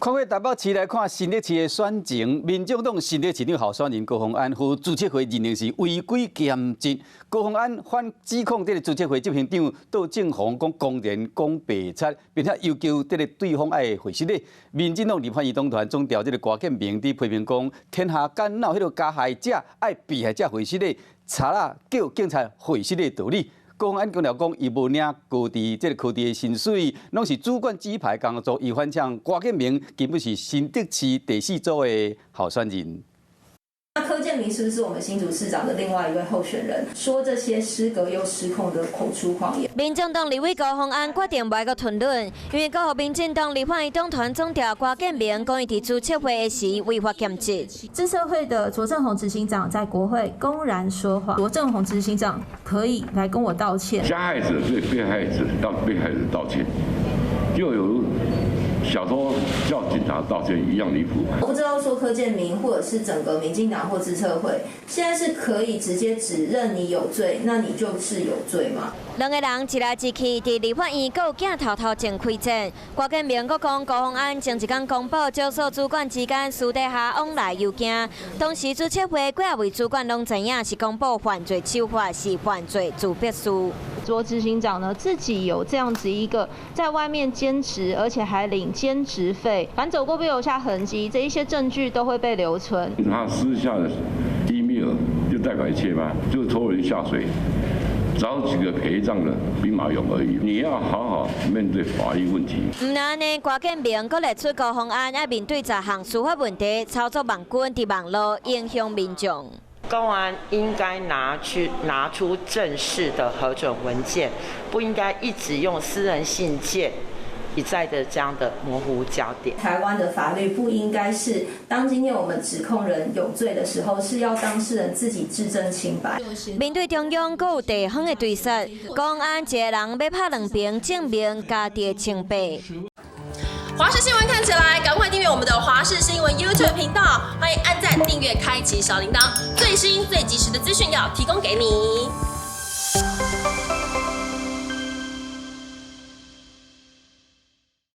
看過台北市來看新北市的選情，民眾黨新北市長候選人高虹安予資策會認定是違規兼職。高虹安反指控這个資策會執行長杜正鴻講公然講白賊，並且要求這个對方愛回失禮。民進黨立法院黨團總召這个郭建銘佇批評講，天下間哪有彼个加害者愛被害者回失禮，賊仔叫警察回失禮道理。高虹安強調講，伊無領高治這个柯 P 的薪水，攏是主管指派工作。伊反嗆郭建銘根本是新竹市第四組的候選人。那柯建銘是不是我們新竹市長的另外一位候選人？說這些失格又失控的口出謊言。民眾黨立委高虹安決定袂閣吞忍，因為閣予民進黨立法院黨團總召郭建銘講伊佇資策會的時違法兼職。資策會的卓正宏執行長在國會公然說謊，卓正宏執行長可以來跟我道歉。加害者對被害者要被害者道歉，就有小偷叫警察道歉一樣離譜。我不知道說柯建銘或者是整個民進黨或資策會，現在是可以直接指認你有罪，那你就是有罪嗎？兩个人一來一去，佇立法院閣有鏡頭頭前開戰。郭建銘閣講高虹安前一工公布少數主管之間私底下往來郵件，當時資策會幾仔位主管攏知影是公布犯罪手法，是犯罪自白書。卓執行長呢，自己有這樣子一個在外面兼職，而且還領兼職費，反走過必留下痕跡，這一些證據都會被留存。他私下的 email 就代表一切嗎？就拖人下水，找幾個陪葬的兵馬俑而已。你要好好面對法律問題。毋但按呢，郭建銘閣列出高虹安愛面對10項司法問題，操作網軍佇網路影響民眾。公安應該拿出正式的核准文件，不應該一直用私人信件一再的這樣的模糊焦點。台灣的法律不應該是當今天我們指控人有罪的時候，是要當事人自己自證清白。面對中央閣有地方的對策，公安一个人欲拍兩爿，證明家己的清白。華視新聞看起來，趕快訂閱我們的華視新聞 YouTube 頻道，歡迎按讚、訂閱、開啟小鈴鐺，最新最及時的資訊要提供給你。